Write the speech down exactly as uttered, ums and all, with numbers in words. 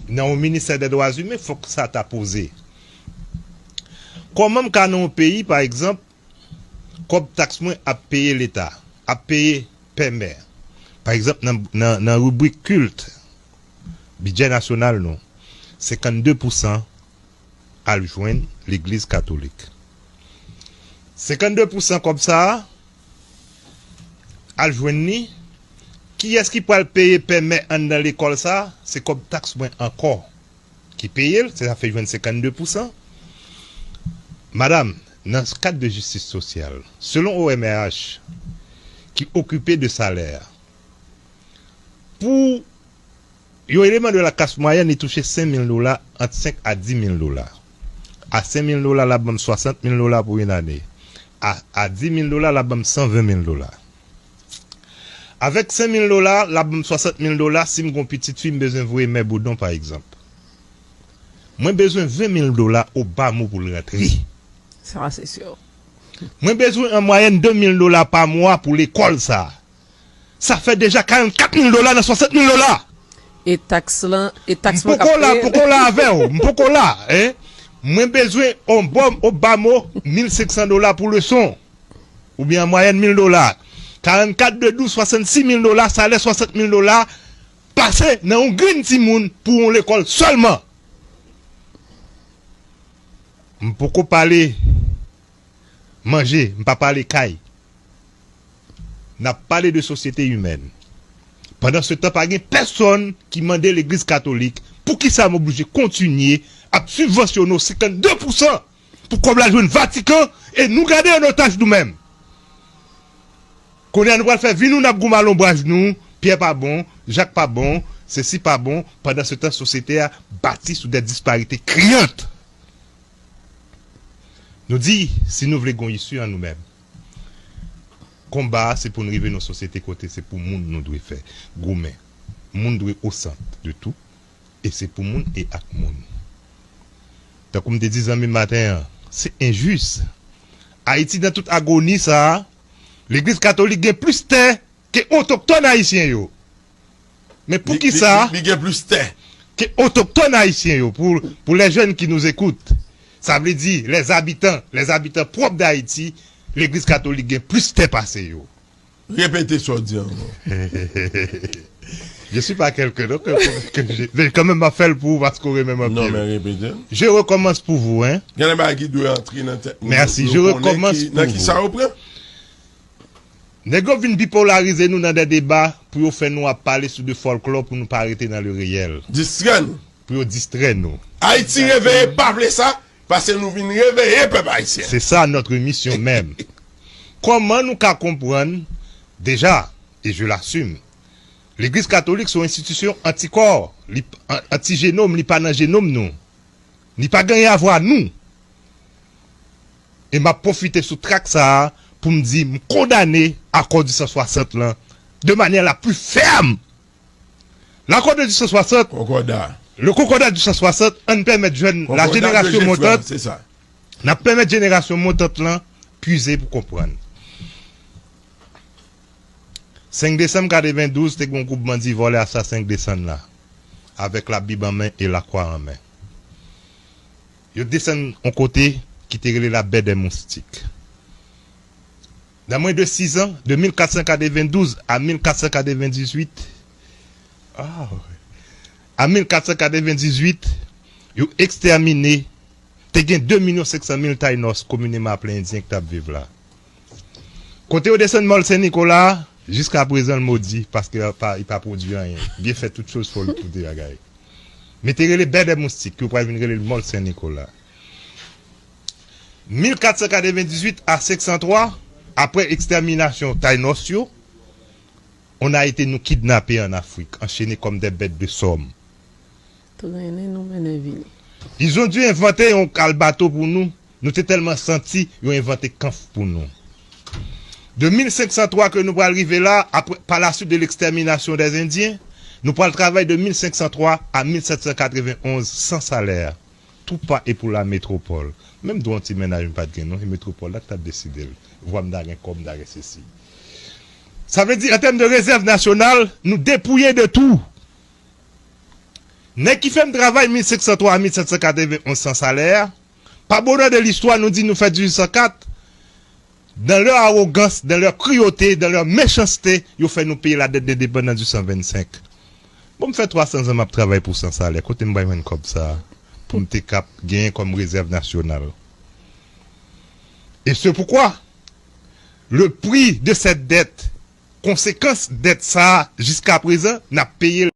Nan yon ministè dè dwa imen, fòk sa ta poze. Kòman m ka nan yon peyi, pa egzanp, kòb taks mwen ap peye Leta, ap peye pè mè? Pa egzanp, nan, nan, nan ribrik kilt, bidjè nasyonal nou, senkannde pousan al jwenn legliz katolik. Senkannde pousan kòb sa a, al jwenn li, kiyès ki pral peye pè mè anndan lekòl sa a? Se kòb taks mwen ankò ki peye l, se sa fè jwenn senkannde pousan. Madanm, nan kad de jistis sosyal, selon O M R H, ki okipe de salè a, pou yon eleman de la klas mwayèn, li touche senk mil dola, ant senk a dis mil dola. A senk mil dola, l ap ban m swasant mil dola pou yon ane. A, a dis mil dola, l ap ban m san ven mil dola. Avèk senk mil dola, l ap ban m swasant mil dola si m gon pitit fi m bezwen voye Mè Boudon, pa egzanp. Mwen bezwen ven mil dola o ba mo pou l rantre. Sa, se si. Mwen bezwen an mwayèn de mil dola pa mwa pou lekòl sa. Sa fè deja karannkat mil dola nan swasant mil dola. E taks lan, e taks mwen k ap peye. M poko la, m poko la avè w, m poko la, en. Mwen bezwen on bòm, o ba mo, mil senk san dola pou leson. Oubyen an mwayèn mil dola. Karannkat de douz, swasannsis mil dola, salè swasant mil dola, pase nan yon grenn timoun pou yon lekòl sèlman. M poko pale manje, m pa pale kay. N ap pale de sosyete imèn. Pandan se tan, pa gen pèsonn ki mande legliz katolik poukisa m oblije kontinye ap sibvansyone w senkannde pousan pou kòb la jwenn Vatikan e nou gade an otaj nou menm. Kounye a nou pral fè vi nou, n ap goumen al lonbraj nou, Pyè pa bon, Jak pa bon, sesi pa bon, pandan se tan sosyete a bati sou de disparite kriyant. Nou di, si nou vle gon isi an nou menm, konba a se pou n rive nan sosyete kote se pou moun nou dwe fè, goumen. Moun dwe o sant de tou, e se pou moun e ak moun. Tankou m te di zanmi m maten an, se enjis. Ayiti nan tout agoni sa a, legliz katolik gen plis tè ke otoktòn ayisyen yo. Men poukisa li gen plis tè ke otoktòn ayisyen yo, pou, pou les jeunes qui nous écoutent, sa vle di les habitants, les habitants propres d'Haïti, legliz katolik gen plis tè pase yo. Repete sa w di ankò. Je suis pas quelqu'un, donc, euh, que je, mais quand même, m ap fè l pou ou paske w renmen m anpil. Non, men repete. Je recommence pour vous, hein. Gen de bagay ki dwe antre nan tèt moun. Merci, je recommence pour vous. Nan ki sa yo pran? Nèg yo vin bipolarize nou nan de deba pou yo fè nou ap pale sou de fòlklò pou nou pa rete nan le reyèl. Distrè nou. Pou yo distrè nou. Ayiti reveye pa vle sa, paske nou vin reveye pèp ayisyen. C'est ça notre mission même. Kòman nou ka konprann, deja, e je l'assume, legliz katolik se yon enstitisyon antikò, li, an-, antijenòm, li pa nan jenòm nou. Li pa gen anyen avwa nou. E m ap pwofite sou trak sa a pou m di m kondane akò dis san swasant lan de manière la plus ferme. L'accord de dis san swasant, Konkòda. Le concordat de dis san swasant, ann pèmèt jèn, la jenerasyon montant, n ap pèmèt jenerasyon montant lan pwize pou konprann. Senk desanm katrevendouz, te gen yon gwoup bandi vòlè asasen k desann la, avèk labib an men e lakwa an men. Yo desann yon kote ki te rele la Baie des Moustiques. Nan mwens de sis an, de mil kat san katrevendouz a mil kat san katrevendizuit, ah, a mil kat san katrevendizuit, yo ekstèmine, te gen de milyon senk san mil Taïnos, komineman aple Endyen, ki t ap viv la. Kote yo desann Mòl Sen Nikola a, jiskaprezan l modi, paske l pa, li pa pwodui anyen. Byen fè tout choz fò l tout bagay. Men te rele Baie des Moustiques, yo pral vin rele l Mòl Sen Nikola. Mil kat san katrevendizuit a senk san twa, apre ekstèminasyon Taïnos yo, on a été nou kidnape an Afrik, anchene kòm de bèt de sòm. Trennen nou mennen vini. Ils ont dû envante yon kal bato pou nou. Nou te tèlman santi, yo envante kanf pou nou. De mil senk san twa ke nou pral rive la, apre, par la suite de l'extermination des Indiens, nou pral travay de mil senk san twa a mil sèt san katrevenonz san salè. Tout pa e pou la métropole. Menm dwa yon ti mennaj m pa t gen non, e metropòl la ki t ap deside l. Vwa m ta gen kòb, m ta gen sesi. Sa vle di, an tèm de rezèv nasyonal, nou depouye de tou. Nèg ki fè m travay mil senk san twa a mil sèt san katrevenn onz san salè a, pa bonè de listwa, nou di nou fè dizuit san kat, dans leur arrogance, dans leur cruauté, dans leur méchanceté, yo fè nou peye la dette de dépendance du san vennsenk. Bon, m fè twa san zan m ap travay pou san salè. Kote m bay jwenn kòb sa a pou m te kap genyen kòm rezèv nasyonal? Et c'est pourquoi le prix de cette dette, konsekans dèt sa a, jiska prezan, n ap peye l.